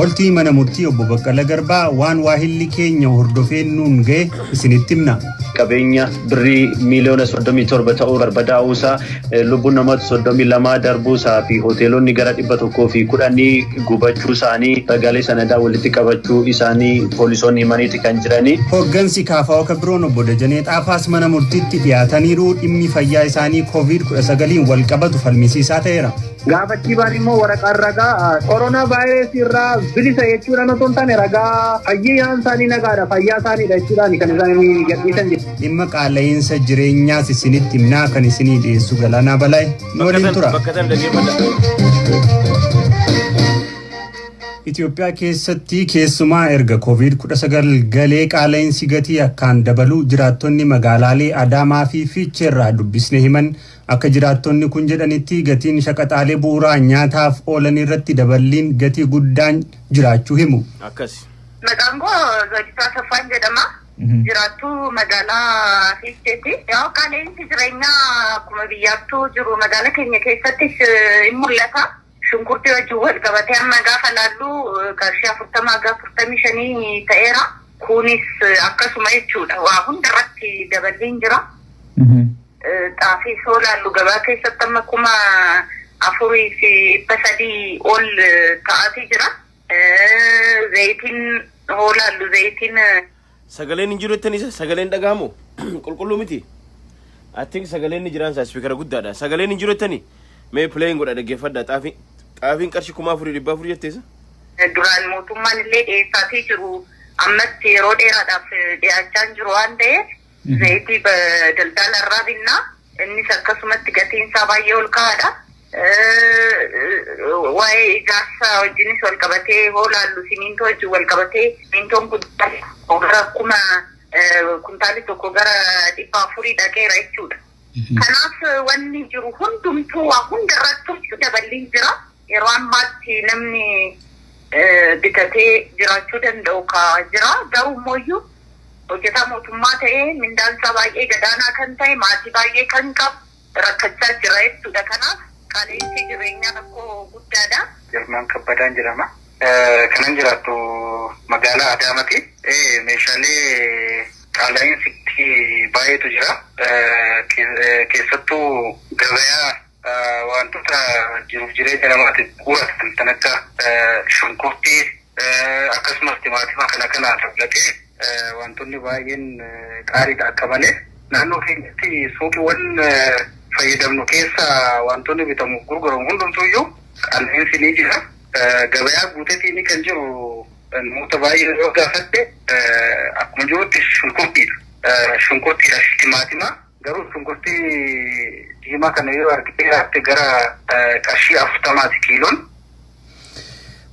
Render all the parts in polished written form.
Oltii mana murtii obbo Baqqala Garbaa waan waahilli keenya hordofeen nuun ga'e isinitti himna. Qabeenya birrii miiliyoona 37 ta'uu barbadaa'uusaa, lubbuun namoota 32 darbuusaa fi hoteelonni gara 110 gubachuu isaanii ragaalee sanadaa walitti qabachuu isaanii poolisoonni himaniiti kan jiranii. Hooggansi KFO ka biroon obbo Dajanee Xaafaas mana murtiitti dhiyaataniiru. Dhimmi fayyaa isaanii Covid-19 wal qabatu falmisiisaa ta'eera. Gaafachii baan immoo waraqaan ragaa koronaa vaayirasii irraa bilisa jechuudhaan otoo hin taane, ragaa fayyaan isaanii nagaadha, fayyaa isaaniidha jechuudhaan kan isaan gadhiisan jechuudha. Dhimma qaala'insa jireenyaas isinitti himnaa. Kan isinii dhiyeessu Galaanaa Balaay, nu waliin tura. Bakka tan dhaggeeffadha. Itoophiyaa keessatti keessumaa erga Covid-19 galee qaala'insi gatii akkaan dabaluu jiraattonni magaalaalee Adaamaa fi Fiicheerraa dubbisne himan. Akka jiraattonni kun jedhanitti, gatiin shaqaxaalee bu'uuraa nyaataaf oolan irratti daballiin gatii guddaan jiraachuu himu. Akkas. Maqaan koo Zodisaa Saffaan jedhama. Jiraattuu magaalaa Fiicheeti. Yaa, qaala'insi jireenyaa akkuma biyyaattuu jiru magaalaa keenya keessattis hin mul'ata. Shunkurtii wajjin wal qabatee amma gaafa laallu qarshii 40 haga 45 ta'eera. Kunis akkasuma jechuudha. Waa hundarratti daballiin jira. Xaafii soo laallu gabaa keessatti amma 4,300 ol ta'aatii jira. Zayitiin hoo laallu zayitiin Sagaleen hin jiru jettanii, sagaleen dhagahamu qulqulluu miti. I think sagaleen ni jiraan isaa speaker guddaadha. Sagaleen hin jiru jettanii, mee playing godha, dhaggeeffadha. Xaafiin qarshii 4,400 jetteessa. Duraan mootummaan illee dhiyeessaatii jiru ammatti yeroo dheeraadhaaf dhiyaachaa hin jiru waan ta'eef, zayitii daldala irraa binnaa, innis akkasumatti gatiin isaa baay'ee ol ka'aadha. Waa'ee ijaarsa wajjinis wal qabatee hoo laallu, simintoo wajjin wal qabatee simintoon gara kuntaalli 1 gara 400 dhaqeera jechuudha. Kanaaf wanni jiru hundumtuu waa hundarrattuu daballiin jira. Yeroo ammaatti namni bitatee jiraachuu danda'u ka jira. Garuu immoo hojjetaa mootummaa ta'ee mindaan isaa baay'ee gadaanaa kan ta'e, maatii baay'ee kan qabu rakkachaa jira jechuudha. Kanaaf qaala'insi jireenyaa rakkoo guddaadha. Girmaan Kabbadaan jedhama. Kanan jiraattu magaalaa Adaamaati. Meeshaalee qaala'insi baay'eetu jira. Keessattuu gabayaa wantoota jiruuf jireenya namaatiif bu'uura kan akka shunkurtii, akkasumas timaatima kana kana dabalatee wantoonni baay'een qaaliidha akka malee. Naannoo keenyatti suuqiiwwan fayyadamnu keessa wantoonni bitamuuf gurguramu hundumtuuyyuu qaala'insi ni jira. Gabayaa guuteetiin kan jiru namoota baay'ee yoo gaafatte akkuma jirutti shunkurtiidha. Shunkurtiidha, timaatima. Garuu shunkurtii diimaa kana yoo argitee jiraatte gara qarshii 40ti kiiloon.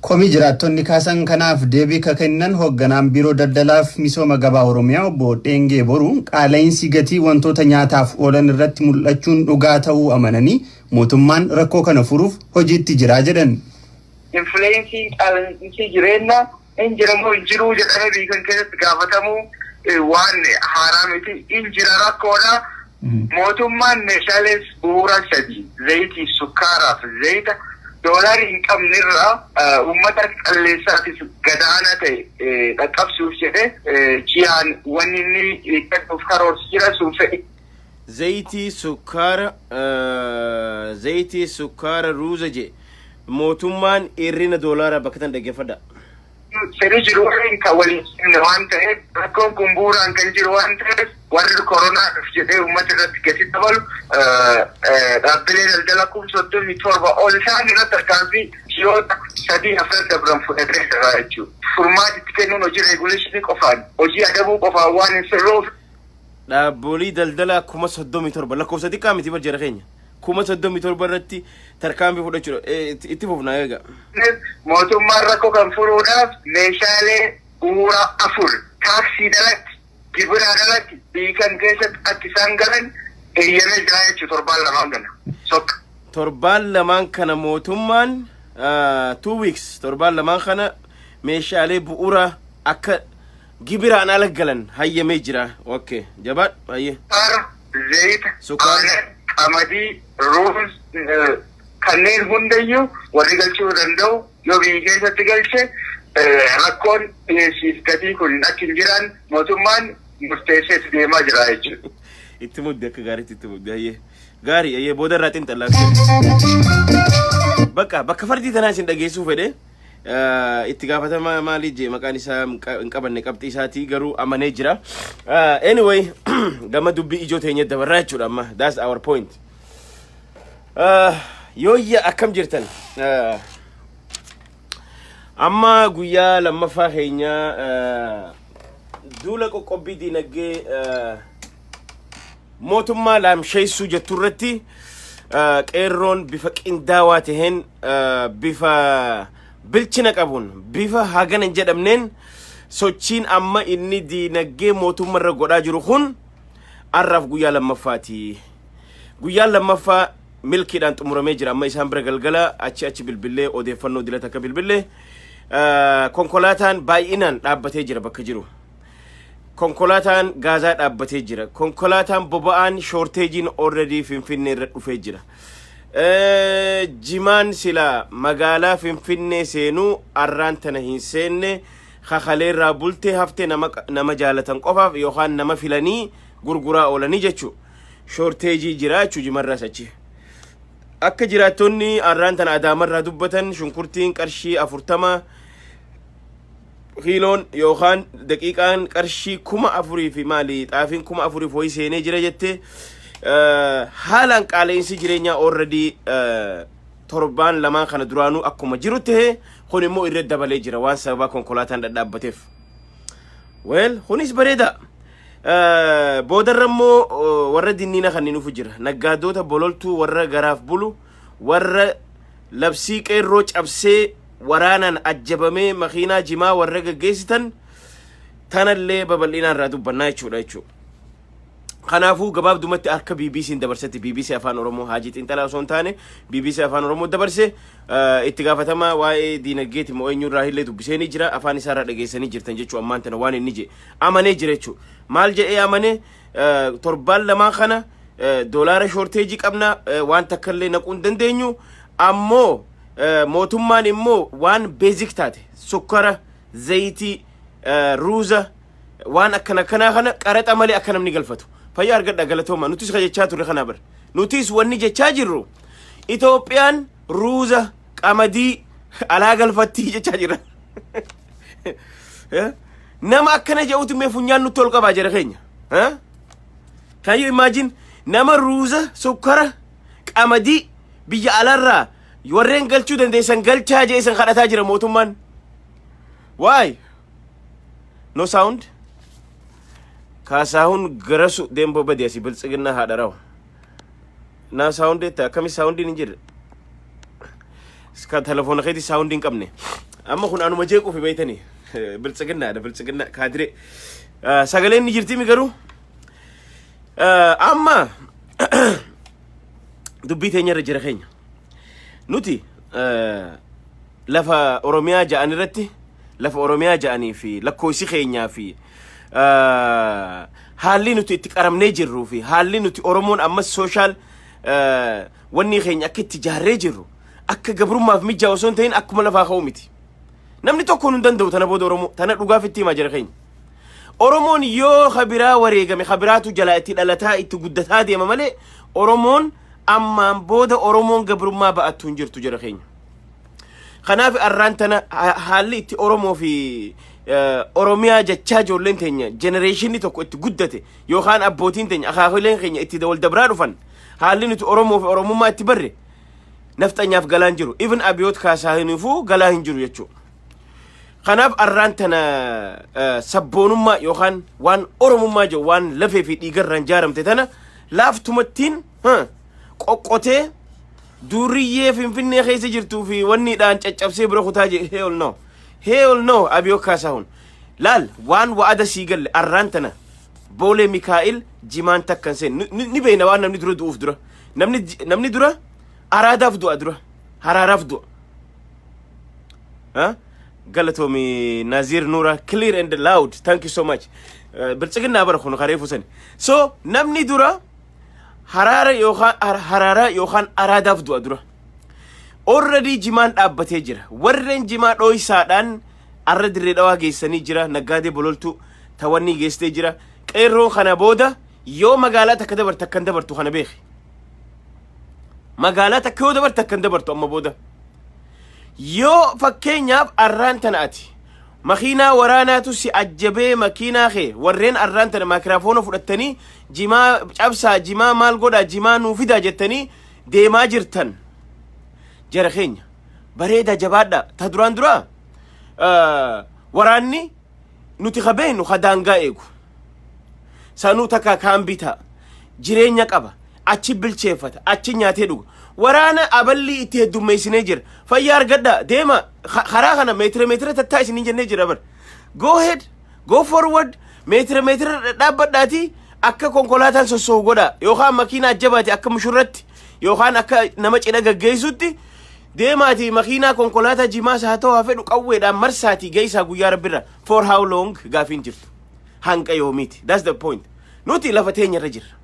Komii jiraattonni kaasan kanaaf deebii ka kennan hoogganaan biiroo daldalaaf misooma gabaa Oromiyaa obbo Dheengee Boruu, qaala'insi gatii wantoota nyaataaf oolan irratti mul'achuun dhugaa ta'uu amananii, mootummaan rakkoo kana furuuf hojiitti jiraa jedhan. Inflation, qaala'insi jireenyaa hin jiramoo hin jiruu jedhamee biyya kan keessatti gaafatamuu waan haaraa miti. Hin jira, rakkoodha. Mootummaan meeshaalee bu'uuraa sadi, zayitii, sukkaaraaf zayita, doolaarii hin qabnerraa uummata qalleessaatiif gadaanaa ta'e dhaqqabsuuf jedhee ji'aan wanni inni kennuuf karoorsu jira, sun fedhi. Zayitii, sukkaara, zayitii, sukkaara, ruuza je mootummaan hir'ina doolaaraa bakka tan dhaggeeffadha. Fedhii jiru waliin kan waliin simne waan ta'eef, rakkoon kun bu'uuraan kan jiru waan ta'eef, warri koronaadhaaf jedhee uummata irratti gati dabalu dhaabbilee daldala 37,000 ol isaan irratti tarkaanfii ji'oota 3 4 dabran fudhatee jira jechuudha. Furmaati itti kennuun hojii regulation qofaan, hojii adabuu qofaan waan hin sirruuf. Dhaabbolii daldalaa 37,000, lakkoofsa xiqqaa miti bar jara keenya. 37,000 irratti tarkaanfii fudhachuudha. Itti fufnaa eega. Mootummaan rakkoo kan furuudhaaf meeshaalee bu'uuraa afur taaksii alatti, gibiraan alatti biyya kan keessatti akka isaan galan eeyyamee jira jechuudha torbaan lamaan kana. Sokka. Torbaan lamaan kana mootummaan, 2 weeks, torbaan lamaan kana meeshaalee bu'uuraa akka gibiraan ala galan hayyamee jira. Okay, jabaadhu, hayyee. Sukkaara, zayita, Sukkaara. Aannan, qamadii, ruuz, kanneen hundayyuu warri galchuu danda'u yoo biyya keessatti galche Rakkoon dhiyeessiif gatii kun akka hin jiran mootummaan murteesseetu deemaa jira jechuudha. Itti mudde, akka gaariitti itti mudde. Ayyee, gaarii. Ayyee, booda irraa xinxallaa. Bakka bakka fardii tanaa isin dhageessuu fedhe, itti gaafatama maalii jee, maqaan isaa hin qabanne, qabxii isaatii garuu amanee jira. Anyway, gama dubbii ijoo teenya dabarraa jechuudha amma. That's our point. Yooyya, akkam jirtan? Amma guyyaa lammaffaa keenya duula qoqqobbii diinagdee mootummaa laamsheessuu jettu irratti qeerroon bifa qindaawaa taheen, bifa bilchina qabuun, bifa hagana hin jedhamneen sochiin amma inni diinagdee mootummaa irra godhaa jiru kun arraaf guyyaa lammaffaati. Guyyaan lammaffaa milkiidhaan xumuramee jira. Amma isaan bira galgala achi achi bilbillee, odeeffannoo dilata akka bilbillee, konkolaataan baay'inaan dhaabbatee jira bakka jiru. Konkolaataan gaazaa dhaabbatee jira. Konkolaataan boba'aan shortageiin already Finfinnee irra dhufee jira. Jimaan sila magaalaa Finfinnee seenuu arraan tana hin seenne, kakaleerraa bultee haftee nama jaalatan qofaaf yookaan nama filanii gurguraa oolanii jechuu. Shortage jira jechuu jimarraas achi. Akka jiraattonni arraan tana Adaamarraa dubbatan, shunkurtiin qarshii 40 kiiloon yookaan daqiiqaan qarshii 4000 fi maali, xaafiin 4000 wayii seenee jira jette. Haalaan qaala'insi jireenyaa already torbaan lamaan kana duraanuu akkuma jiru ta'e, kun immoo irra dabalee jira waan sababaa konkolaataan dhadhaabbateef. Well, kunis bareeda. Boodarra immoo warra dinniina kanneen dhufu jira. Naggaadota bololtuu, warra garaaf bulu, warra labsii qeerroo cabsee waraanaan ajjabamee makiinaa jimaa warra gaggeessitan tanallee babal'inaan irraa dubbannaa jechuudha. Kanaafuu gabaabdumatti harka BBC'n dabarsetti, BBC Afaan Oromoo, Haajii Xiinxalaa osoo hin taane BBC Afaan Oromoo dabarse, itti gaafatamaa waa'ee diinagdeeti moo eenyurraa illee dubbisee ni jira. Afaan isaarraa dhageessanii jirtan jechuu. Ammaan tana waan inni jedhe amanee jira jechuu. Maal jedhee amane? Torbaan lamaan kana doolaara shortage qabna, waan takka illee naquu hin dandeenyu. Ammoo mootummaan immoo waan basic taate, sukkara, zayitii, ruuza, waan akkana kanaa kana qaraxa malee akka namni galfatu. Fayyaa argadha, galatooma. Nutis ka jechaa turre kana bar. Nutis wanni jechaa jirru Itoophiyaan ruuza, qamadii alaa galfattii jechaa jirra. Nama akkana jedhutu mee funyaan nutti ol qabaa jira keenya. Can you imagine, nama ruuza, sukkara, qamadii biyya alaarraa warreen galchuu dandeessan galchaa jee isan kadhataa jira mootummaan. Why? No sound? Kaasaahun Garasu deemboo badi asii Biltsiginnaa haadha rawu. Naa sound jetta, akkami soundiin hin jirre? Ka telefoona keetii sound hin qabne. Amma kun anuma jeequufi beeytanii. Biltsiginnaadha, Biltsiginnaa kaadiree. Sagaleen ni jirti mi garuu? Amma dubbii teenya irra jira keenya. Nuti lafa Oromiyaa ja'an irratti, lafa Oromiyaa ja'anii fi lakkoofsi keenyaa fi haalli nuti itti qaramnee jirruu fi haalli nuti Oromoon ammas social wanni keenya akka itti jaarree jirru akka gabrummaaf mijaa osoo hin ta'in akkuma lafaa ka'u miti. Namni tokko hin danda'u tana booda Oromoo tana dhugaaf itti himaa jira keenya. Oromoon yoo kabiraa wareegame kabiraatu jalaa itti dhalataa itti guddataa deema malee, Oromoon ammaan booda Oromoon gabrummaa ba'attu hin jirtu jira keenya. Kanaaf arraan tana haalli itti Oromoo fi Oromiyaa jechaa ijoolleen teenya generationni tokko itti guddate yookaan abbootiin teenya, akaakileen keenya itti wal dabraa dhufan, haalli nuti Oromoo fi Oromummaa itti barre nafxanyaaf galaan jiru. Even Abiyoot Kaasaahiniifuu galaa hin jiru jechuudha. Kanaaf arraan tana sabboonummaa yookaan waan Oromummaa jiru, waan lafee fi dhiigarraan jaaramte tana laaftumattiin qoqqotee duuriyyee Finfinnee keessa jirtuu fi wanniidhaan caccabsee bira kutaa jedhe. Hell no. Hell no, Abiyoot Kaasaahun. Laal, waan wa'ada sii galle arraan tana Boolee Mikaa'il jimaan takkan seen ni beekna waan namni dura du'uuf dura. Namni dura araadaaf du'a, dura haraaraaf du'a. Galatoomi Nazir Nura, clear and loud, thank you so much. Biltsiginnaa bara kun karee fusani. So namni dura haraara yookaan haraaraa yookaan araadaaf du'a dura. Already jimaan dhaabbatee jira. Warreen jimaa dhooysaadhaan Arra Dirree Dhawaa geessanii jira. Naggaadee bololtuu tawanni geessitee jira. Qeerroon kana booda yoo magaalaa takka dabarte akkan dabartu kana beeki. Magaalaa takka yoo dabarte akkan dabartu amma booda. Yoo fakkeenyaaf arraan tana ati makiinaa waraanaatu si ajjabee, makiinaa kee, warreen arraan tana maakiraafoona fudhattanii jimaa cabsaa, jimaa maal godhaa, jimaa nuu fidaa jettanii deemaa jirtan, jara keenya bareedaa, jabaadha. Ta duraan duraa waraanni nuti ka beeknu ka daangaa eegu sanuu takka kaambii ta'a, jireenya qaba, achi bilcheeffata, achi nyaatee dhuga. Waraana aballii itti heddummeessinee jira. Fayyaa argadha, deema. Karaa kana meetira meetira tattaa isiniin jennee jira bar. Go ahead, go forward, meetira meetira dhaabbadhaati akka konkolaataan sossoo'u godha, yookaan makiinaa ajjabaati akka mushurratti yookaan akka nama cidha gaggeessutti deemaati. Makiinaa konkolaataa jimaas haa ta'u haa fedhu qawweedhaan marsaatii geessaa guyyaa rabbirra. For how long gaafiin jirtu, hanqa yoomiiti? That's the point. Nuti lafa teenyarra jirra.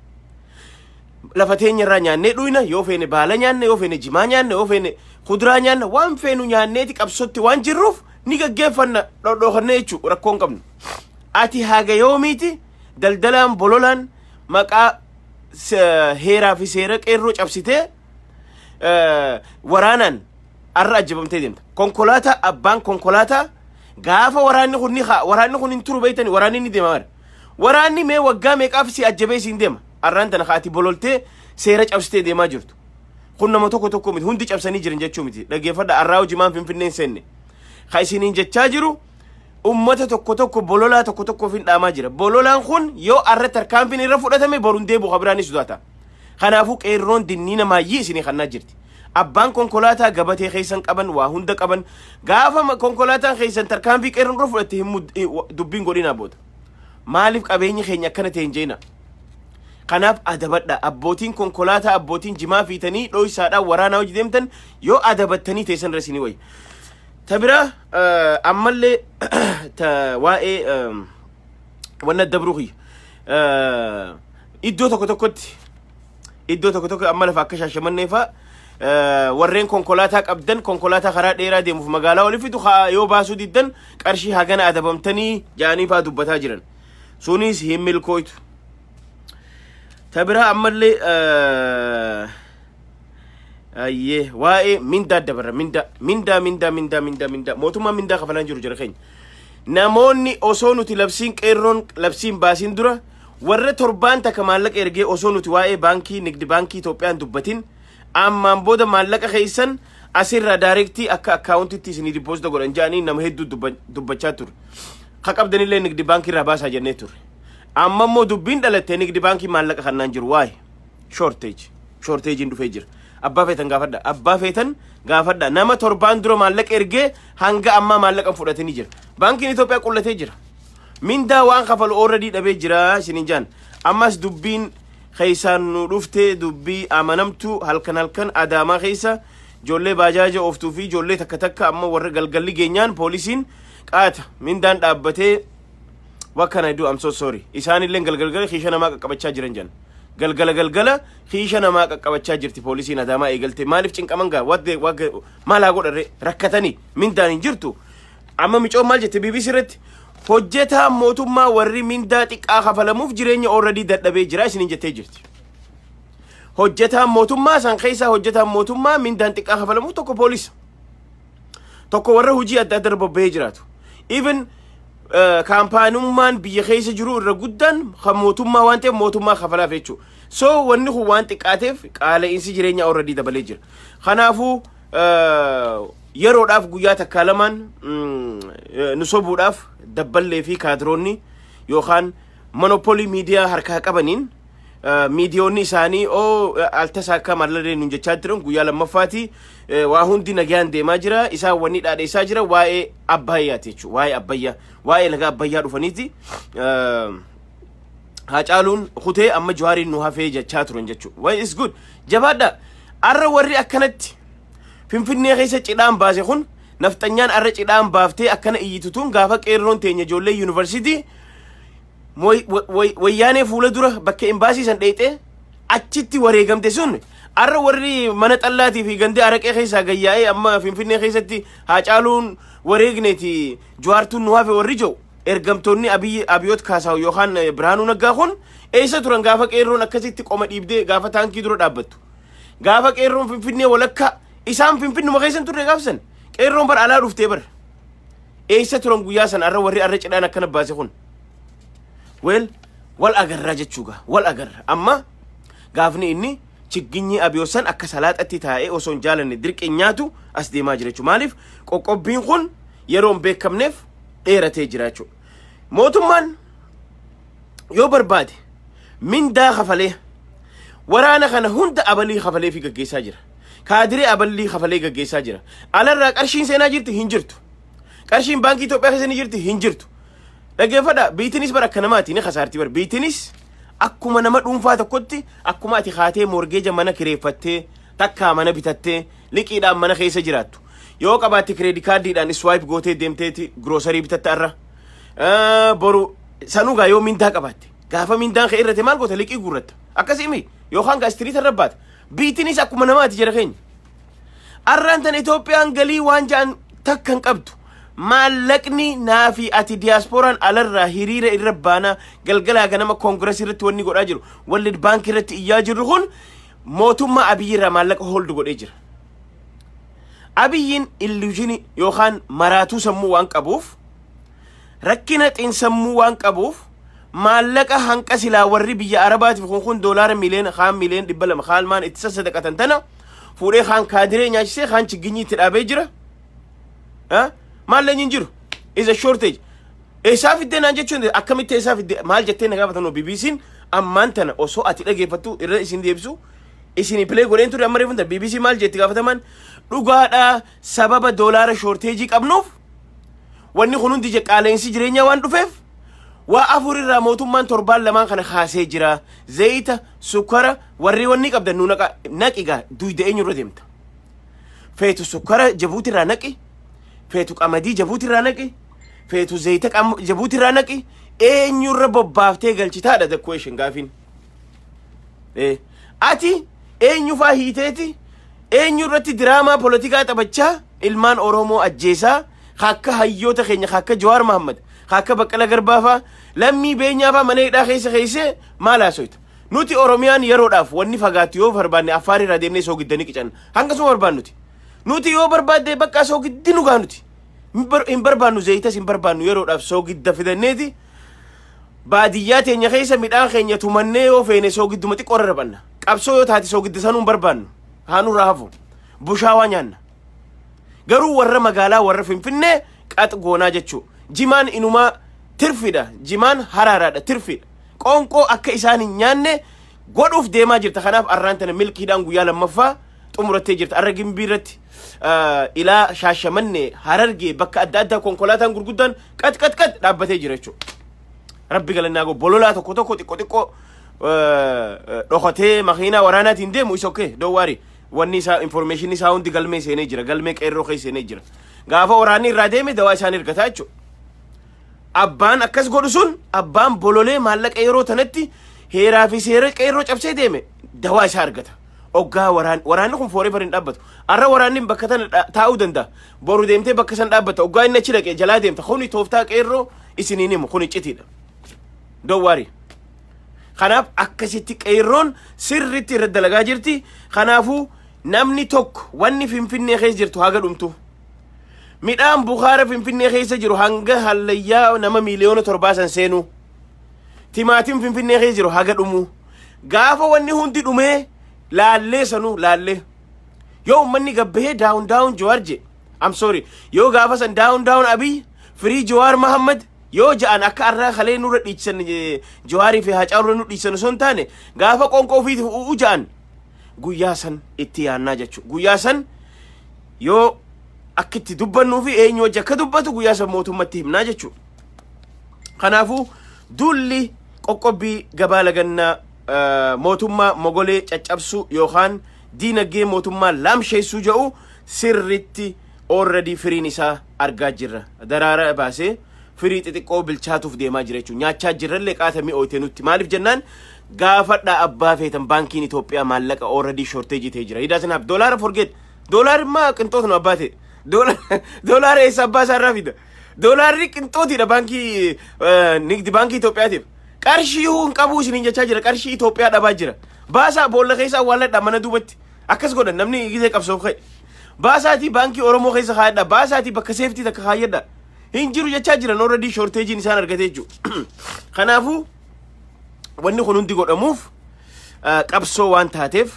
Lafa teenyarraa nyaannee dhuyna. Yoo feene baala nyaanne, yoo feene jimaa nyaanne, yoo feene kuduraa nyaanna, waan feenu nyaanneeti qabsotti waan jirruuf ni gaggeeffanna dhodhookanne jechuu rakkoo hin qabnu. Ati haga yoomiiti daldalaan bololaan maqaa heeraa fi seera qeerroo cabsitee waraanaan arra ajjabamtee deemta? Konkolaataa, abbaan konkolaataa gaafa waraanni kun ni haa, waraanni kun hin turu beeytani, waraanni ni deema. Mara waraanni mee waggaa meeqaaf si ajjabee siin deema? Arraan tana haati bololtee seera cabsitee deemaa jirtu kun nama tokko tokko miti, hundi cabsanii jiran jechuu miti. Dhaggeeffadha, arraa hojimaan Finfinneen seenne ka isiniin jechaa jiru ummata tokko tokko, bololaa tokko tokko ofiin dhaamaa jira. Bololaan kun yoo arra tarkaanfiin irra fudhatame boruun deebi'u kabiraan ni sodaata. Kanaafuu qeerroon dinniina maayyii isinii kannaa jirti. Abbaan konkolaataa gabatee keessan qaban, waa hunda qaban, gaafa konkolaataan keessan tarkaanfii qeerroon irra fudhatte hin dubbiin godhinaa booda. Maaliif qabeenyi keenya akkana ta'e hin jeena? Kanaaf adabadha. Abbootiin konkolaataa, abbootiin jimaa fiitanii dho'isaadhaan waraanaa hojii deemtan, yoo adabattanii teessan irra isinii wayya. Ta biraa ammallee ta waa'ee wanna dabruu kiyya. Iddoo tokko tokkotti, iddoo tokko tokko amma lafa akka Shaashamannee fa'a, warreen konkolaataa qabdan, konkolaataa karaa dheeraa deemuuf magaalaa olii fidu yoo baasuu diddan qarshii hagana adabamtanii jaanii fa'aa dubbataa jiran. Sunis hin milkooytu. Ta biraa ammallee ayyee waa'ee mindaa dabarra. Mindaa, mindaa, mindaa, mindaa, mindaa, mindaa, mootummaan mindaa kafalaan jiru jira keenya. Namoonni osoo nuti labsiin qeerroon labsiin baasiin dura warra torbaan takka maallaqa ergee, osoo nuti waa'ee baankii nigdi baankii Itoophiyaan dubbatin, ammaan booda maallaqa keessan asirraa direct akka akkaawuntitti isinii deposit godhan jedhanii nama hedduu dubbachaa ture. Ka qabdanillee nigdi baankii irraa baasaa jennee ture. Amma immoo dubbiin dhalatte, nigdi baankii maallaqa kannaan jiru waa'ee shortage shortageiin dhufee jira. Abbaa feetan gaafadha. Abbaa feetan gaafadha. Nama torbaan dura maallaqa ergee hanga ammaa maallaqa fudhatanii jira. Baankiin Itoophiyaa qullatee jira. Mindaa waan kafalu already dhabee jira isiniin jaan. Ammas dubbiin keessaan nu dhufte, dubbii amanamtu, halkan halkan Adaamaa keessa ijoollee baajaaja ooftuu fi ijoollee takka takka amma warra galgalli geenyaan poolisiin qaata mindaan dhaabbatee. What can I do? I'm so sorry. Isaanillee galgal kiisha namaa qaqqabachaa jiran jan. Galgala galgala kiisha namaa qaqqabachaa jirti poolisiin Adaamaa eegalte. Maaliif cinqaman gaa? What maal haa godharre? Rakkatanii mindaan hin jirtu. Amma micoon maal jette BBC irratti? Hojjetaan mootummaa warri mindaa xiqqaa kafalamuuf jireenya already dadhabee jira isiniin jettee jirti. Hojjetaan mootummaa san keessaa hojjetaan mootummaa mindaan xiqqaa kafalamuuf tokko poolisa. Tokko warra hojii adda adda irra bobba'ee jiraatu. Even kaampaanummaan biyya keessa jiru irra guddaan kan mootummaa waan ta'eef mootummaa kafalaaf jechuudha. So wanni kun waan xiqqaateef qaala'insi jireenyaa already dabalee jira. Kanaafuu yeroodhaaf guyyaa takkaa lamaan nu sobuudhaaf dabballee fi kaadiroonni yookaan monopoly miidiyaa harkaa qabaniin miidiyoonni isaanii oo altasaa malladee nun jechaa jiran guyyaa lammaffaati waa hundi nagaan deemaa jira. Isaan wanni dhaadheessaa jira waa'ee Abbayyaati jechuudha. Waa'ee Abbayyaa, waa'ee laga Abbayyaa dhufaniiti Haacaaluun kutee amma Jawaariin nu hafee jechaa turan jechuudha. Well, it's good. Jabaadha. Arra warri akkanatti Finfinnee keessa cidhaan baase kun, nafxanyaan arra cidhaan baaftee akkana iyyitu tun, gaafa qeerroon teenya ijoollee yuunivarsiitii wayyaanee fuula dura bakka imbaasii san dheexee achitti wareegamte sun Arra warri mana xallaatii fi gandee araqee keessaa gayyaa'ee amma Finfinnee keessatti Haacaaluun wareegneeti, Jawaartuun nu hafe warri jiru, ergamtoonni Abiyyi, Abiyoot Kaasaw yookaan Birhaanuu Naggaa kun eessa turan gaafa qeerroon akkasitti qoma dhiibdee, gaafa taankii dura dhaabbattu, gaafa qeerroon Finfinnee walakkaa? Isaan Finfinnuma keessa hin turre gaafsan. Qeerroon bar alaa dhuftee bar. Eessa turan guyyaa san arra warri arra cidhaan akkana baase kun? Well, wal agarraa jechuuga, wal agarra. Amma gaafni inni chigginyi Abiyoosan akka salaaxatti taa'ee osoo hin jaalanne dirqeen nyaatu as deemaa jira jechuudha. Maaliif qoqqobbiin kun yeroo hin beekamneef dheeratee jira jechuudha. Mootummaan yoo barbaade mindaa kafalee waraana kana hunda abalii kafalee fi gaggeessaa jira. Kaadiree aballii kafalee gaggeessaa jira. Alarraa qarshiin seenaa jirti? Hin jirtu. Qarshiin baankii Itoophiyaa keessa ni jirti? Hin jirtu. Dhaggeeffadha, biitinis bara akka namaati ni kasaarti bara. Biitinis akkuma nama dhuunfaa tokkotti, akkuma ati kaatee mortgage mana kireeffattee, takkaa mana bitattee, liqiidhaan mana keessa jiraattu. Yoo qabaatte credit cardiidhaan swipe gootee deemteeti grocery bitatta irra. Boru sanugaa yoo mindaa qabaatte, gaafa mindaan kee irrate maal goota? Liqii guurratta. Akkasii mi yookaan gaa street irra baata. Biitinis akkuma namaati jira keenya. Arraan tan Itoophiyaan galii waan ja'an takka hin qabdu. Maallaqni naa fi ati diyaaspooraan alarraa hiriira irra baanaa galgalaa ganama koongiresii irratti wanni godhaa jiru, World Bank irratti iyyaa jirru kun mootummaa Abiyyi irraa maallaqa hold godhee jira. Abiyyiin illusion yookaan maraatuu sammuu waan qabuuf, rakkina xiinsammuu waan qabuuf, maallaqa hanqa silaa warri biyya Arabaatiif kun doolaara miliyoona kaan miliyoona 200 kaan maan itti sassadaqatan tana fuudhee kaan kaadiree nyaachisee, kaan chigginyii itti dhaabee jira. Maallaqni hin jiru. Is a shortage. Eessaa fiddee naan jechuun, akkamitti eessaa fiddee maal jettee na gaafatan? BBC'n ammaan tana osoo ati dhageeffattu irra isin deebisu isin play godheen ture. Amma reefu BBC maal jetti gaafataman? Dhugaadhaa, sababa doolaara shortage qabnuuf wanni kun hundi qaala'insi jireenyaa waan dhufeef waa afur irraa mootummaan torbaan lamaan kana kaasee jira. Zayita, sukkara, warri wanni qabdan nu naqa naqigaa. Duyda eenyurra deemta? Feetu sukkara Jabuuti irraa naqi, feetu qamadii Jabuuti irraa naqi, feetu zayita Jabuuti irraa naqi, eenyurra bobbaaftee galchitaadha the question, gaafiin. Ati eenyufaa hiiteeti eenyurratti diraamaa polotikaa taphachaa ilmaan Oromoo ajjeesaa, akka hayyoota keenya, akka Jawaar Mahammad, akka Baqqala Garbaafaa, Lammii Beenyaafaa mana hidhaa keessa keessee maal haasoyta? Nuti Oromiyaan yeroodhaaf wanni fagaattu yoo barbaanne Affaar irraa deemnee soogiddanii qicanna. Hangasuma barbaannuti. Nuti yoo barbaadde bakka soogiddi nu gaa nuti. Hin barbaannu, zayitas hin barbaannu. Yeroodhaaf soogidda fidanneeti baadiyyaa teenya keessa midhaan keenya tumannee yoo feene soogidduma xiqqoo rarrabanna. Qabsoo yoo taate soogidda sanuu hin barbaannu. Haa nurraa hafu. Bushaawaa nyaanna. Garuu warra magaalaa, warra Finfinnee qax goonaa jechuu. Jimaan inumaa tirfidha. Jimaan haraaraadha, tirfidha. Qoonqoo akka isaan hin nyaanne godhuuf deemaa jirta. Kanaaf arraan tana milkiidhaan guyyaa lammaffaa xumurattee jirta. Arra Gimbii irratti, ilaa Shaashamannee, Harargee, bakka adda addaa konkolaataan gurguddaan qat qat qat dhaabbatee jira jechuudha. Rabbi galannaa goo bololaa tokko tokko xiqqoo xiqqoo dhokatee makiinaa waraanaatiin deemu isa okay, don't worry. Wanni isaa, information isaa hundi galmee seenee jira, galmee qeerroo keessa seenee jira. Gaafa waraanni irraa deeme dawaa isaan ergataa jechuudha. Abbaan akkas godhu sun, abbaan bololee maallaqa yeroo tanatti heeraa fi seera qeerroo cabsee deeme dawaa isaa argata. Oggaa waraanni kun forever hin dhaabbatu. Arra waraanni bakka tana taa'uu danda'a. Boru deemtee bakka san dhaabbata. Oggaa inni achi dhaqee jalaa deemta. Kuni tooftaa qeerroo isiniin himu, kuni iccitiidha. Don't worry. Kanaaf akkasitti qeerroon sirritti irra dalagaa jirti. Kanaafuu namni tokko wanni Finfinnee keessa jirtu haga dhumtu. Midhaan bukaara Finfinnee keessa jiru hanga hallayyaa nama miiliyoona 7 san seenu. Timaatiin Finfinnee keessa jiru haga dhumu. Gaafa wanni hundi dhumee laallee sanuu laallee. Yoo uummanni gabbahee "Down down Jawaar" je. I'm sorry. Yoo gaafa san "Down down Abiy, free Jawaar Mahammad" yoo ja'an, akka arraa kalee nurra dhiichisan, Jawaarii fi Haacaaluu nu dhiichisan osoo hin taane, gaafa qoonqoo ofiitiif u'u ja'an guyyaa san itti yaannaa jechuudha. Guyyaa san yoo akka itti dubbannuu fi eenyu wajji akka dubbatu guyyaa san mootummatti himnaa jechuudha. Kanaafuu duulli qoqqobbii gabaa lagannaa mootummaa mogolee caccabsuu yookaan diinagdee mootummaa laamsheessuu jedhu sirritti already firiin isaa argaa jirra. Daraara baasee firii xixiqqoo bilchaatuuf deemaa jira jechuudha. Nyaachaa jirrallee qaatamii ooyite nutti. Maaliif jennaan Gaafadhaa abbaa feetan, baankiin Itoophiyaa maallaqa already shortage ta'ee jira. He doesn't have doolaara, forget doolaarri maa qinxootuma abbaa ta'e. Doolaara eessa abbaa isaa irraa fida? Doolaarri qinxootiidha baankii nigdi baankii Itoophiyaatiif. Qarshii hin qabu isiniin jechaa jira. Qarshii Itoophiyaa dhabaa jira. Baasaa boolla keessa awwaalladha mana duubatti. Akkas godhan namni gizee qabsoof ka'e. Baasaatii baankii Oromoo keessa kaayadha. Baasaatii bakka safety takka kaayyadha. Hin jiru jechaa jiran, already shortageiin isaan argate jechuudha. Kanaafuu wanni kun hundi godhamuuf qabsoo waan taateef,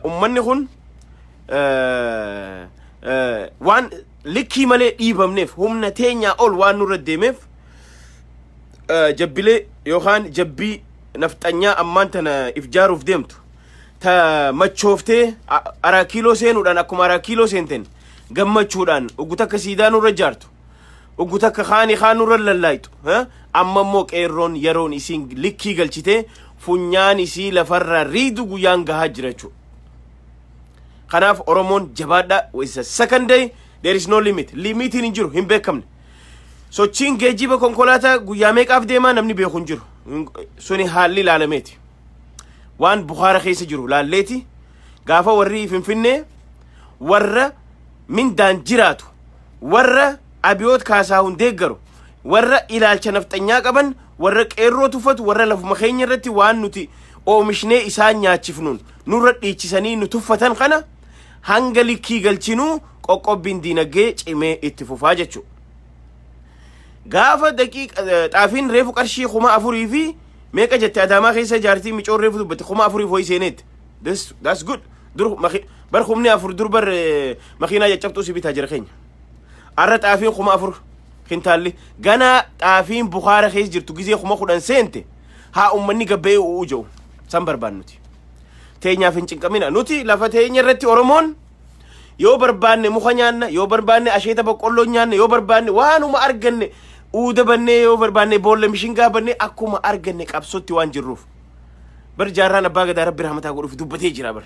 ummanni kun waan likkii malee dhiibamneef, humna teenyaa ol waan nurra deemeef, jabbilee yookaan jabbii nafxanyaa ammaan tana if jaaruuf deemtu ta machooftee araa kiiloo seenuudhaan, akkuma araa kiiloo seenten gammachuudhaan ugu takka siidaa nurra jaartu, ugu takka kaanii kaan nurra lallaayitu, amma immoo qeerroon yeroon isiin likkii galchitee funyaan isii lafarraa riidu guyyaan gahaa jira jechuudha. Kanaaf Oromoon jabaadha. It's a second day, there is no limit. Limitiin hin jiru, hin beekamne. Sochiin geejjiba konkolaataa guyyaa meeqaaf deemaa namni beeku hin jiru. Suni haalli ilaalameeti. Waan Bukaara keessa jiru laalleeti. Gaafa warri Finfinnee warra mindaan jiraatu, warra Abiyoot Kaasaahun deeggaru, warra ilaalcha nafxanyaa qaban, warra qeerroo tuffatu, warra lafuma keenya irratti waan nuti oomishnee isaan nyaachifnuun nurra dhiichisanii nu tuffatan kana hanga likkii galchinuu qoqqobbiin diinagdee cimee itti fufaa jechuudha. Gaafa daqiiqa xaafiin reefu qarshii 4000 fi meeqa jette, Adaamaa keessa jaartii micoon reefu dubbatte, 4000 ho'i seeneetti. That's good. Dur bar 4000 dur bar makiinaa caccabtuu si bitaa jira keenya. Arra xaafiin 4000 kintaalli ganaa xaafiin Bukaara keessa jirtu gizee 10,000 seente haa ummanni gabbee u'uu jiru san barbaannuti. Teenyaaf hin cinqamina, nuti lafa teenya irratti Oromoon yoo barbaanne muka nyaanna, yoo barbaanne asheeta boqqolloo nyaanna, yoo barbaanne waanuma arganne uuda bannee, yoo barbaanne boolla mishingaa bannee, akkuma arganne qabsootti waan jirruuf. Bar jaarraan abbaa gadaa rabbi rahmataa godhuuf dubbatee jira bar.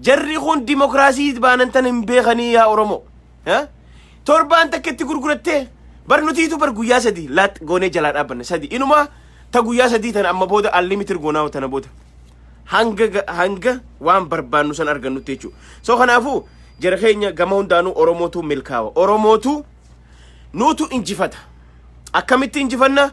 Jarri kun dimokiraasii baanan tan hin beekanii yaa Oromoo. Torbaan takka itti gurgurattee bar, nutiitu bar guyyaa 3 laat goonee jalaa dhaabbanne sadi inuma ta guyyaa 3 tana amma booda unlimited goonaa tana booda. Hanga waan barbaannu san argannutti jechuudha. So kanaafuu jara keenya, gama hundaanuu Oromootu milkaawa. Oromootu nuutu injifata. Akkamitti injifanna?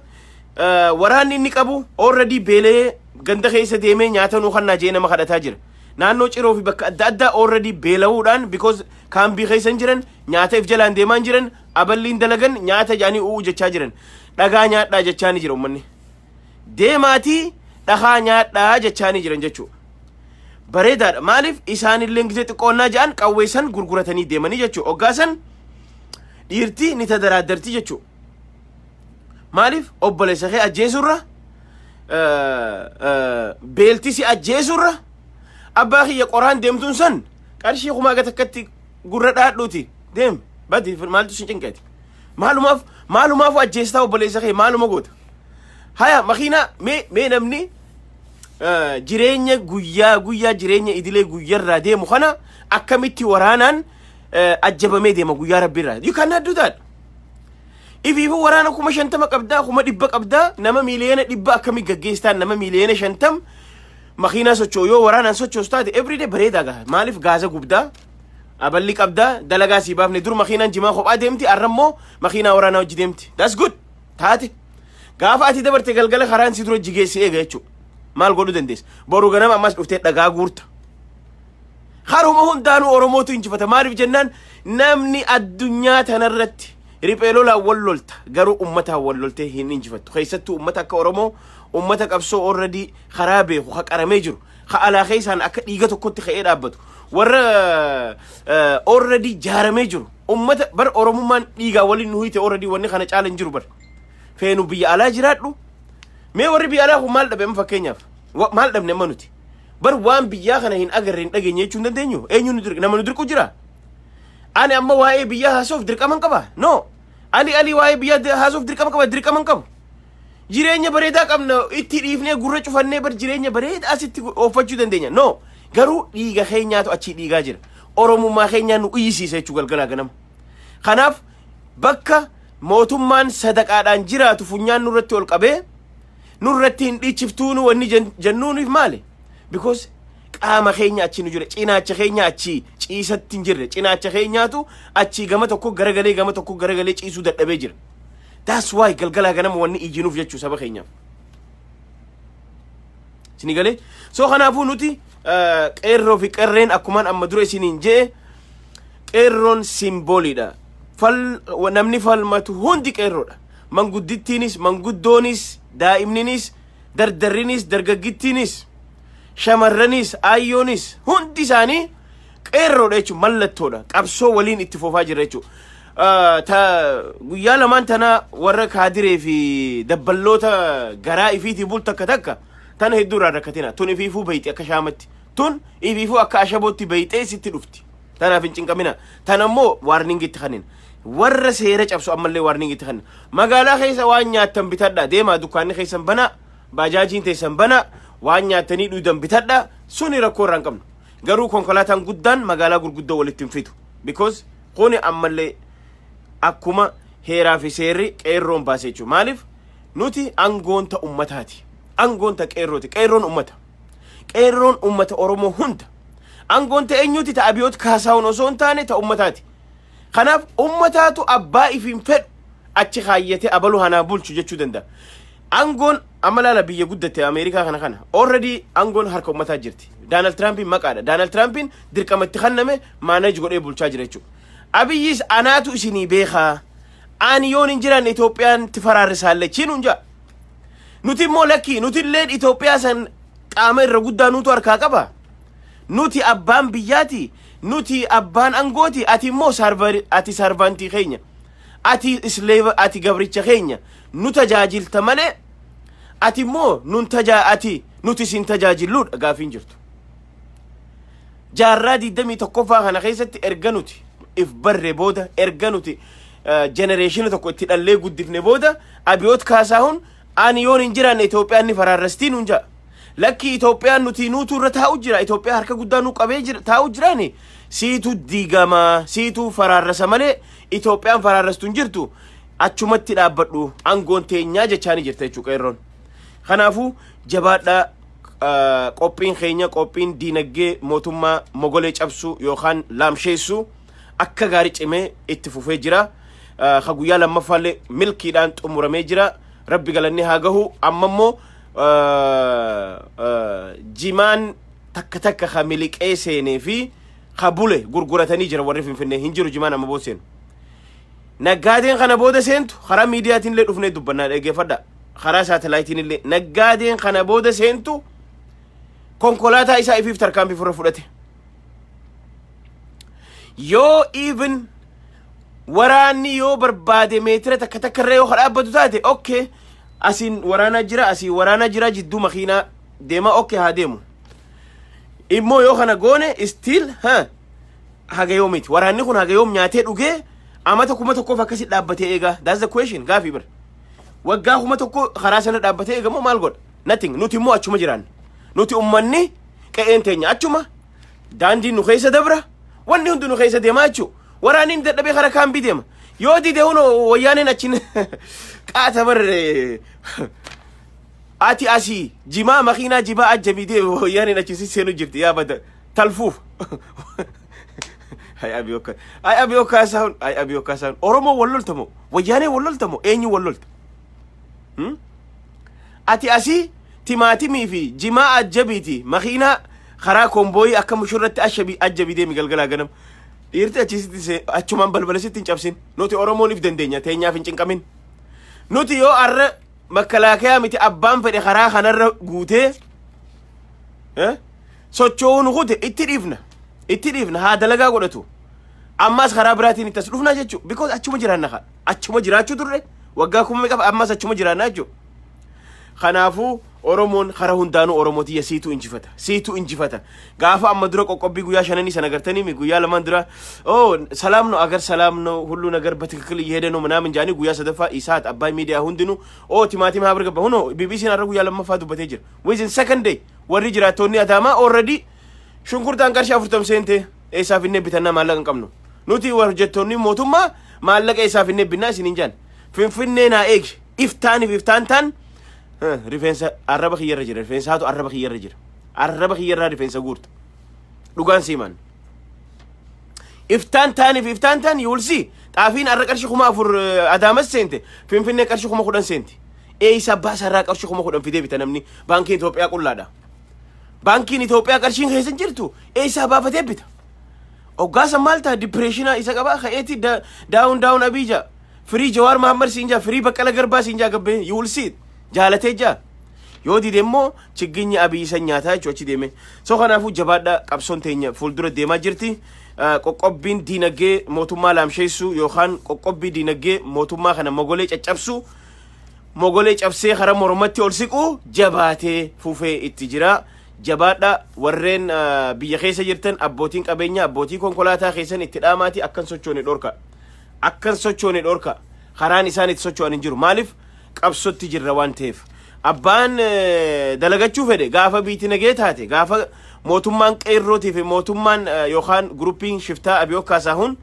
Waraanni inni qabu already beelee ganda keessa deemee nyaata nuu kannaa jee nama kadhataa jira. Naannoo Ciroo fi bakka adda addaa already beela'uudhaan, because kaambii keessa hin jiran, nyaata if jalaan deemaa hin jiran, aballiin dalagan nyaata jaanii u'uu jechaa jiran. Dhagaa nyaadhaa jechaa ni jira uummanni. Deemaatii dhagaa nyaadhaa jechaa ni jiran jechuudha. Bareedaadha. Maaliif isaanillee gisee xiqqoonnaa jedhan qawweessan gurguratanii deemanii jechuudha. Hoggaasan dhiirti ni tadaraaddarti jechuudha. Maaliif obboleessa kee ajjeesurra, beelti si ajjeesurra, abbaa kiyya qoraan deemtuun san qarshii kumaa gata akkatti gurra dhaadhuuti deem badi, maaltu si cinqeeti? Maalumaaf ajjeestaa obboleessa kee? Maaluma goota? Haya, makiinaa mee namni jireenya guyyaa guyyaa, jireenya idilee guyyarraa deemu kana akkamitti waraanaan ajjabamee deema guyyaa rabbiirraa? You cannot do that. Ifiifuu waraana 50,000 qabdaa, 100,000 qabdaa, nama 100,000,000 akkamii gaggeessitaan? Nama 50,000,000 makiinaa socho'u yoo waraanaan sochoosu taate everyday bareedaa gaha. Maaliif gaaza gubdaa, aballi qabdaa, dalagaa sii baafne. Dur makiinaan jimaa kophaa deemti, arra immoo makiinaa waraanaa hojii deemti. That's good. Taate gaafa ati dabarte galgala karaan si dura jigeessi eega jechuudha. Maal godhuu dandeessa? Boru ganama ammas dhuftee dhagaa guurta. Haruma hundaanuu Oromootu injifata. Maaliif jennaan, namni addunyaa tanarratti riphee lolaan wal lolta, garuu ummataan wal loltee hin injifattu. Keessattuu ummata akka Oromoo, ummata qabsoo already karaa beeku, ka qaramee jiru, ka alaa keessaan akka dhiiga tokkotti ka'ee dhaabbatu, warra already jaaramee jiru ummata bar. Oromummaan dhiigaa waliin nu hiite already, wanni kana caala hin jiru bar. Feenu biyya alaa jiraadhu, mee warri biyya alaa kun maal dhabe? Amma fakkeenyaaf maal dhabne amma nuti? Bar waan biyyaa kana hin agarre, hin dhageenye jechuu hin dandeenyu. Eenyu nu dirqa? Nama nu dirqu jira? Ani amma waa'ee biyyaa haasoof dirqama hin qaba? No. Ali waa'ee biyyaa haasoof dirqama qaba? Dirqama hin qabu. Jireenya bareedaa qabna, itti dhiifnee gurra cufannee bar jireenya bareedaa asitti ooffachuu dandeenya. No, garuu dhiiga keenyaatu achii dhiigaa jira. Oromummaa keenyaa nu iyyisiisa jechuu galgalaa ganama. Kanaaf bakka mootummaan sadaqaadhaan jiraatu funyaan nurratti ol qabee Nurratti hin dhiichiftuunu wanni jennuuniif maali? Because qaama keenya achi nu jira, cinaacha keenya achi ciisatti hin jirre, cinaacha keenyaatu achi gama tokko garagalee, gama tokko garagalee ciisuu dadhabee jira. That's why galgalaa ganama wanni iyyinuuf jechuu saba keenyaaf. Isinii galee? So kanaafuu nuti qeerroo fi qerreen, akkumaan amma dura isiniin je'e, qeerroon symboliidha. Fal namni falmatu hundi qeerroodha. Manguddittiinis, manguddoonis, daa'imninis, dardarrinis, dargaggittiinis, shamarranis, ayyoonis, hundi isaanii qeerroodha jechuun mallattoodha. Qabsoo waliin itti fufaa jira jechuudha. Guyyaa lamaan tana warra kaadiree fi dabballoota garaa ifiitii bultu takka takka tana hedduu irraa rakkatina. Tun ifiifuu beeyti akka shaamatti. Tun ifiifuu akka ashabootti beeyxee sitti dhufti. Tanaaf hin cinqamina. Tana immoo warning itti kannina. Warra seera cabsu ammallee warning itti kannina. Magaalaa keessa waan nyaattan bitadha. Deemaa, dukkaanni keessan banaa. Baajaajiin teessan banaa. Waan nyaattanii dhuudan bitadha. Suni rakkoo irraa hin qabnu. Garuu konkolaataan guddaan magaalaa gurguddoo walitti hin fidu. Because kuni ammallee akkuma heeraa fi seerri qeerroon baase jechuudha. Maaliif? Nuti aangoon ta ummataati. Aangoon ta qeerrooti. Qeerroon ummata. Qeerroon ummata Oromoo hunda. Aangoon ta eenyuti? Ta Abiyoot Kaasaawun osoo hin taane ta ummataati. Kanaaf ummataatu abbaa ifiin fedhu achi kaayyatee abaluu hanaa bulchu jechuu danda'a. Aangoon amma laala, biyya guddatte Ameerikaa kana already aangoon harka ummataa jirti. Donald Trumpiin maqaadha. Donald Trumpiin dirqamatti kenname manage godhee bulchaa jira jechuudha. Abiyyis anaatu isinii beekaa. Ani yoon hin jiraanne Itoophiyaan itti faraarrisaallee chiinuun jaa. Nuti immoo lakkii, nuti illee Itoophiyaa san qaama irra guddaa nutu harkaa qaba. Nuti abbaan biyyaati. Nuti abbaan angooti. Ati immoo ati servantii keenya. Ati slave, ati gabricha keenya. Nu tajaajilta malee ati immoo nun tajaa ati nuti isin tajaajilluudha gaafiin jirtu. Jaarraa 21ffaa kana keessatti erga nuti if barre booda, erga nuti generationa tokko itti dhallee guddifne booda, Abiyoot Kaasaahun ani yoon hin jiraanne Itoophiyaan ni faraarrastii nuun ja'a. Lakki, Itoophiyaan nuti nuutu irra taa'u jira. Itoophiyaa harka guddaa nu qabee jira taa'u jiraani. Siitu diigamaa, siitu faraarrasa malee Itoophiyaan faraarrastu hin jirtu. Achumatti dhaabbadhu, aangoon teenyaa jechaanii jirta jechuudha qeerroon. Kanaafuu jabaadhaa. Qophiin keenya, qophiin diinagdee mootummaa mogolee cabsuu yookaan laamsheessuu akka gaarii cimee itti fufee jira. Ka guyyaa lammaffaallee milkiidhaan xumuramee jira. Rabbi galanni haa gahu. Amma immoo jimaan takka takka ka miliqee seenee fi ka bule gurguratanii jira warri Finfinnee. Hin jiru jimaan amma booda seenu. Naggaadeen kana booda seentu karaa miidiyaatiin illee dhufnee dubbannaa, dhaggeeffadha. Karaa saatalaayitiin illee naggaadeen kana booda seentu konkolaataa isaa ifiif tarkaanfii furra fudhate. Yoo even waraanni yoo barbaade meetira takka takka irra yoo dhaabbatu taate, okay, asiin waraanaa jira, asiin waraanaa jira, jidduu makiinaa deema, okay, haa deemu. Immoo yoo kana goone still ha haga yoomiti waraanni kun? Haga yoom nyaatee dhugee amata 1000f akkasi dhaabbatee eegaa? That's the question, gaafii bira. Waggaa 1000 karaa sana dhaabbatee eegamoo maal godha? Nothing. Nuti immoo achuma jiraanna. Nuti ummanni qe'een teenya achuma, daandiin nu keessa dabra, wanni hundi nu keessa deemaa jechuu. Waraanni inni dadhabee karaa kaambii deema. Yoo dide huno wayyaaneen achiin qaata barre. Ati asii jimaa makiinaa jibaa ajjabii deeme, wayyaaneen achi si seenu jirti yaa bada talfuuf. Ay Abiyoo, ay Abiyoo Kaasaahun, ay Abiyoo Kaasaahun, Oromoo wal loltamo, wayyaanee wal loltamo, eenyu wal lolta? Ati asii timaatimii fi jimaa ajjabiiti makiinaa karaa convoyii akka mushurratti ashabii ajjabii deemi galgalaa ganam. Dhiirti achisitti achumaan balbala sitti hin cabsin. Nuti Oromoon if dandeenya, teenyaaf hin cinqamin. Nuti yoo arra makkalaakayaa miti abbaan fedhe karaa kanarra guutee socho'uu nu kute, itti dhiifna. Itti dhiifna, haa dalagaa godhatu. Ammas karaa biraatiin itti as dhufnaa jechuudha. Because achuma jiraanna kaa. Achuma jiraachuu turre waggaa kuma meeqa, ammas achuma jiraannaa jechuudha. Kanaafuu Oromoon karaa hundaanuu Oromotiyya siitu injifata. Siitu injifata. Gaafa amma dura qoqqobbii guyyaa shananii sana gartanii mi guyyaa lamaan dura, oh ሰላም ነው አገር ሰላም ነው ሁሉ ነገር በትክክል እየሄደ ነው ምናምን jaanii, guyyaa sadaffaa isaat Abbaay Miidiyaa hundinuu, oh timaatima haa birgabba hunoo BBC'n har'a guyyaa lammaffaa dubbatee jira. Within second day warri jiraattonni Adaamaa already shunkurtaan qarshii 40 seente, eessaaf innee bitannaa? Maallaqa hin qabnu. Nuti hojjettoonni mootummaa maallaqa eessaaf innee binnaa isiniin jaan. Finfinnee naa eegi, iftaaniif iftaan taan. Rifeensa arraba kiyyarra jira. Rifeensaatu arraba kiyyarra jira. Arraba kiyyarraa rifeensa guurta. Dhugaan siiman. Iftaan taaniif iftaan taan yuulsi xaafiin arra qarshii 4000 Adaamas seente, Finfinnee qarshii 10,000 seenti. Eeysa baasarraa qarshii 10,000 fidee bita namni? Baankiin Itoophiyaa qullaadha. Baankiin Itoophiyaa qarshiin keessa hin jirtu, eessaa baafatee bita? Hoggaasan maal ta'a? Depression isa qabaa ka'eeti down down Abiy jaa. Free Jawaar Mahammad siin jaa, free Baqqala Garbaa siin jaa gabbee, you will see, jaalatee jaa. Yoo dide immoo chigginyi Abiy isa nyaataa jechuudha achi deeme. So kanaafuu jabaadhaa, qabsoon teenya fuuldura deemaa jirti. Qoqqobbiin diinagdee mootummaa laamsheessuu yookaan qoqqobbii diinagdee mootummaa kana mogolee caccabsuu, mogolee cabsee karaa mormatti ol siqu jabaatee fufee itti jira. Jabaadha, warreen biyya keessa jirtan, abbootiin qabeenya, abbootii konkolaataa keessan itti dhaamaati, akkan sochoone dhorka. Akkan sochoone dhorka. Karaan isaan itti socho'an hin jiru. Maaliif? Qabsotti jirra waan ta'eef. Abbaan dalagachuu fedhe gaafa biitti nagee taate, gaafa mootummaan qeerrootii fi mootummaan yookaan groupiin shiftaa Abiyoo Kaasahuun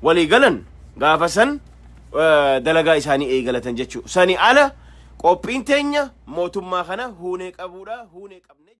walii galan, gaafa san dalagaa isaanii eegalatan jechuudha. Sani ala qophiin teenya mootummaa kana huunee qabuudha, huunee qabne.